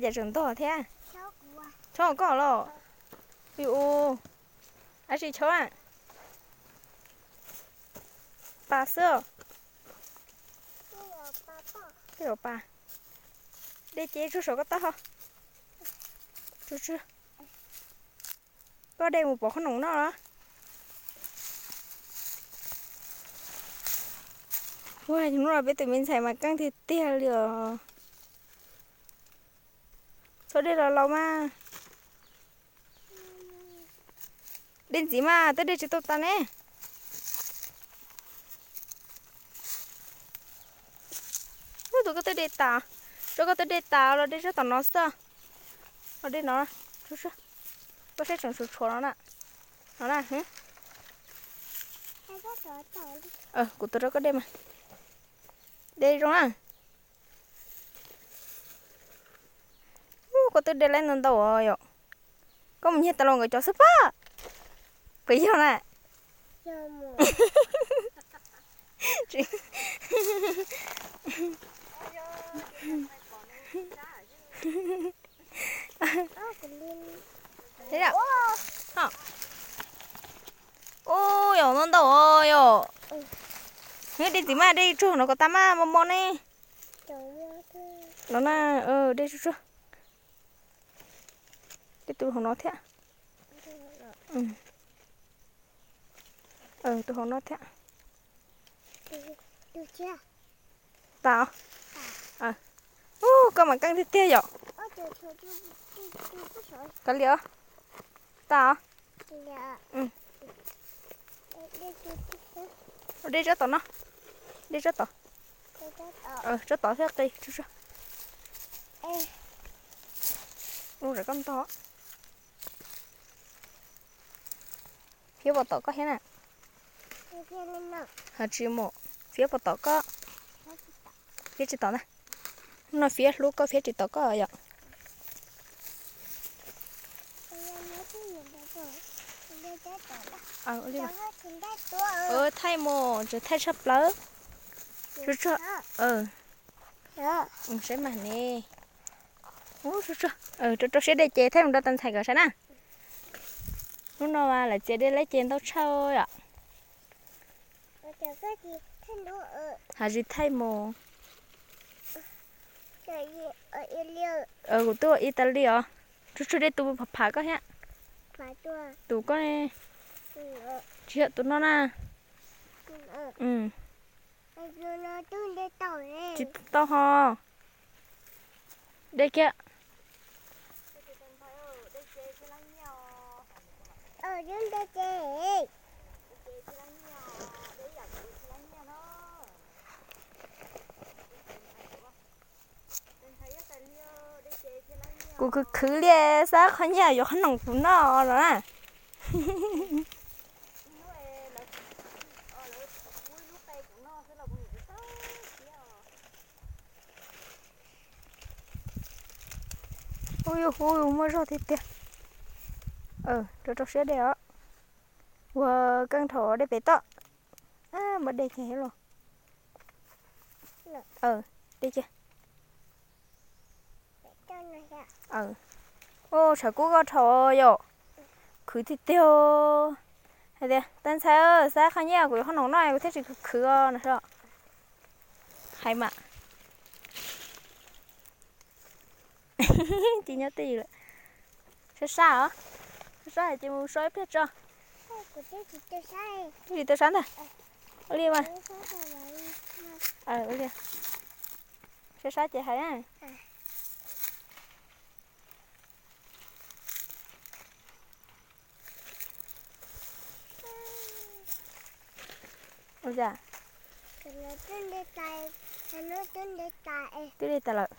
Cas tseem ntog thiab? Chob koj los? Ui u, dab tsi chob? Pas xwb. Pas. Dej ces tsuag saum koj taub hau. Koj de mus pov qhob noom noj los? Ua, hnub no peb tus me ntxhais mas keej tiag tiag li os. Txhob de los laus mas. De ntxiv mas, twb de tsis tau tas ne. Ub, tus koj twb de tas, tso koj twb de tas los de tsob tom no xwb. Los de no, koj saib tseem tshuav tshuav no na. No na. Kuv tua rau koj de mas. De zoo na. Ub, koj twb de lawm ntau ntau os yom. Koj mus nyiag tas los nkawd cov xwb pob. Puas yog na? Ub, yog ntau ntau os yom. De ntxiv mas, de tsuag no kom tas mas, mos mos ne. No na, de tsuag tsuag. De tus hauv no thiab. Tus hauv no thiab. Tas os. Ub, koj mas keej tiag tiag yom. Kav liam os. Tas os. De tsob tod no. De tsob tod. Tsob tod thiab qi. Ua, koj ntog. Fiab puas tom koj thiab na? Ho tsis mus, fiab puas tom koj? Fiab tsis tom na. No fiab hlub koj, fiab tsis tom koj yom. Thaij mus, tseem thaij tshaj plaws. Saib mas ne. Rau rau siab de ces thaij mus rau tus ntxhais kom saib na. Hnub no mas lawv txiav dej lawm ces ntau tshaj yom. Has tsis thaij mus. Kuv twb ua ib tas li os. Tsuag tsuag de tus phav phav koj thiab. Tus koj ne. Tsis yog tus no na. Tsis tau ho. De kiag. Kuv khwv khwv li, xav qhov nyiaj yuav qhov noom kuv noj los na. Hu yu hu, muaj zog tiag tiag. Rau rau siab de os. Ua, keej dhau dej pem toj. Muaj dej kiag los. Dej kiag. Ua, tshav kub koj dhau yom. Khwv tiag tiag. Hais tias, tus ntxhais, xav qhov nyiaj kuv yuav qhov noom noj kuv thiaj tsis khwv khwv os no. Hais mas. Ces nyob twj ywm lawm. Sab sab os. Sab sab ces mus so ib pliag tso. Twb tsis tau sab ntag. Ua li mas. Ua li. Sab sab ces hais na. Ua cas? Twb li tas lawm.